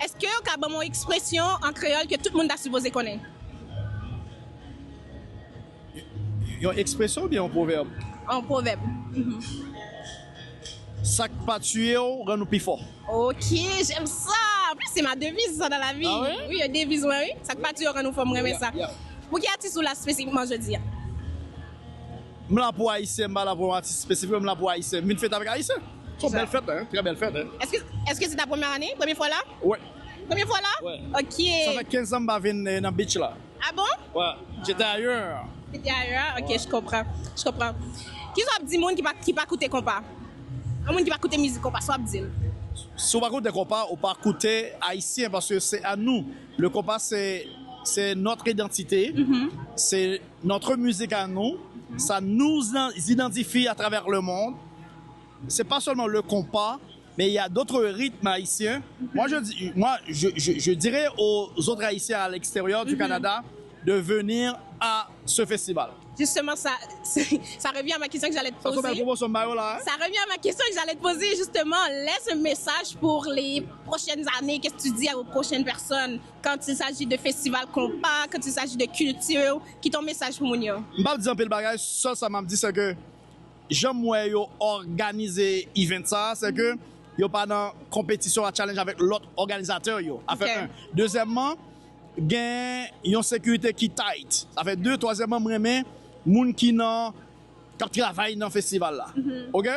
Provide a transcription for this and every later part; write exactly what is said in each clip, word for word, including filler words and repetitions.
Èske w ka ban m yon ekspresyon an kreyòl ke tout moun ta sipoze konnen? Yon ekspresyon oubyen yon pwovèb? Yon pwovèb. Sa k pa tiye w rann ou pi fò. Ok, j'aime ça. En plus, c'est ma devise, ça, dans la vie. Ah ouais? Oui, yon deviz mwen, wi. Sa k pa tiye w rann ou fò, mwen renmen sa. Yeah. Pou ki atis ou la espesifikman jodi a? M la pou Ayisyen, m pa la pou yon atis espesifik, m la pou Ayisyen. M vin fete avèk Ayisyen. Se yon bèl fèt, hein? Très belle fête, hein? Est-ce que est-ce que c'est ta première année, première fois là? Ouais. Première fois là? Ouais. Ok. Sa fè kenz an m pa vin euh, nan beach la. Ah bon? Ouais. J'étais ailleurs. C'était ailleurs. Ok, je comprends. Je comprends. Kisa w ap di moun ki pa ki pa koute konpa? Yon moun ki pa koute mizik konpa, sa w ap di l? Si w pa koute konpa, ou pa koute ayisyen, paske se a nou. Le konpa se se notre identité, c'est notre musique à nous, ça nous identifie à travers le monde. C'est pas seulement le compas, mais il y a d'autres rythmes haïtiens. Moi, je dis, moi, je, je, je dirais aux autres Haïtiens à l'extérieur du Canada de venir à ce festival. Justement, ça, ça revient à ma question que j'allais te Sa se yon bèl poser. Pwomosyon m ba yo la, hein? Ça revient à ma question que j'allais te poser, justement. Laisse un message pour les prochaines années. Qu'est-ce que tu dis aux prochaines personnes quand il s'agit de festival compas, quand il s'agit de culture? Qui ton message pour moun yo? M p ap di anpil bagay, sèl sa m ap di se ke jan m wè yo òganize event sa, se ke yo pa nan konpetisyon a challenge avèk lòt òganizatè yo. Afè Ok. En. Dezyèmman, gen yon sekirite ki tight. Afè de, twazyèmman, m renmen moun ki nan k ap travay nan festival la. Ok?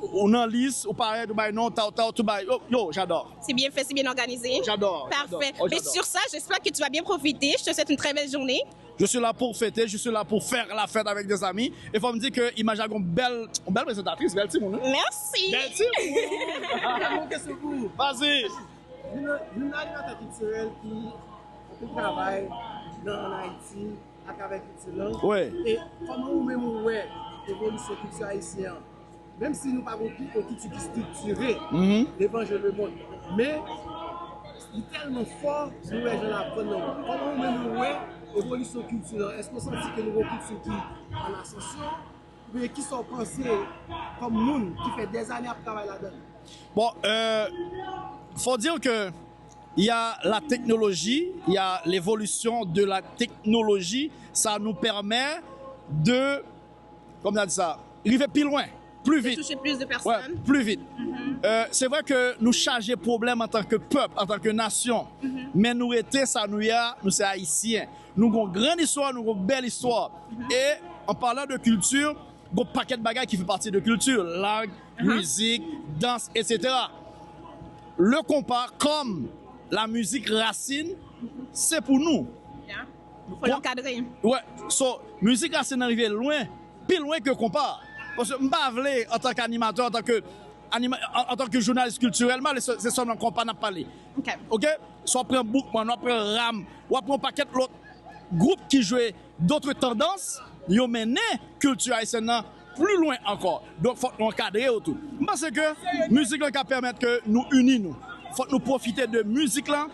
Ou nan lis, ou parèt, ou bay non, taw, taw, tout bay. Yo, yo, j'adore. C'est bien fait, c'est bien organisé. J'adore, Parfait. j'adore. Oh, Mais j'adore. Sur ça, j'espère que tu vas bien profiter. Je te souhaite une très belle journée. Je suis là pour fêter, je suis là pour faire la fête avec des amis. E fò m di ke Imaj la gen yon bèl, yon bèl prezantatris, bèl timoun, wi. Merci. Bèl timoun. Mwen gen yon kesyon pou ou. Vas-y. Youn nan, youn nan animatè kiltirèl ki anpil travay nan an Ayiti atravè kilti lan. Wi. E kòman ou menm ou wè evolisyon kilti ayisyen an? Menm si nou pa gen yon kilti ki estriktire devan je le monde, men li tèlman fò, nou wè jan l ap vann nan. Kòman ou menm ou wè evolisyon kilti lan? Èske w santi ke nou gen yon kilti ki an asansyon? Oubyen kisa w panse kòm moun ki fè dèzane ap travay ladan l? Bon, euh, faut dire que il y a la technologie, il y a l'évolution de la technologie, ça nous permet de, comment on dit ça, rive pi lwen, pli vit. Toucher plus de Ouais, personnes. pli vit. Euh, se vre ke nou chaje pwoblèm antanke pèp, antanke nasyon, men nou rete sa nou ye a, nou se ayisyen. Nou gon grann istwa, nou gon bèl istwa. E an palan de kilti, gon pakèt bagay ki fè pati de kilti, lang, mizik, dans, et cetera. Le konpa kòm la mizik rasin, se pou nou. Yeah. Fò l ankadre. Ouais, so, mizik rasin nan rive lwen, pi lwen ke konpa. Paske m pa vle, antanke animatè, antanke anima, an, antanke jounalis kiltirèl, m pa vle se, se sèlman konpa n ap pale. Ok. Ok? So w ap pran Boukman, w ap pran Ram, w ap pran yon pakèt lòt gwoup ki jwe d'autres tendances, yo mennen kilti ayisyèn nan pli lwen ankò. Donk fòk nou ankadre yo tou. M panse ke mizik lan ka pèmèt ke nou ini nou. Fòk nou pwofite de mizik lan,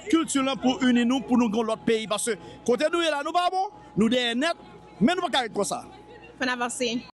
kilti lan pou ini nou, pou nou gen yon lòt peyi. Paske kote nou ye la, nou pa bon, nou dèyè nèt, men nou pa ka ret konsa. Fò n avanse.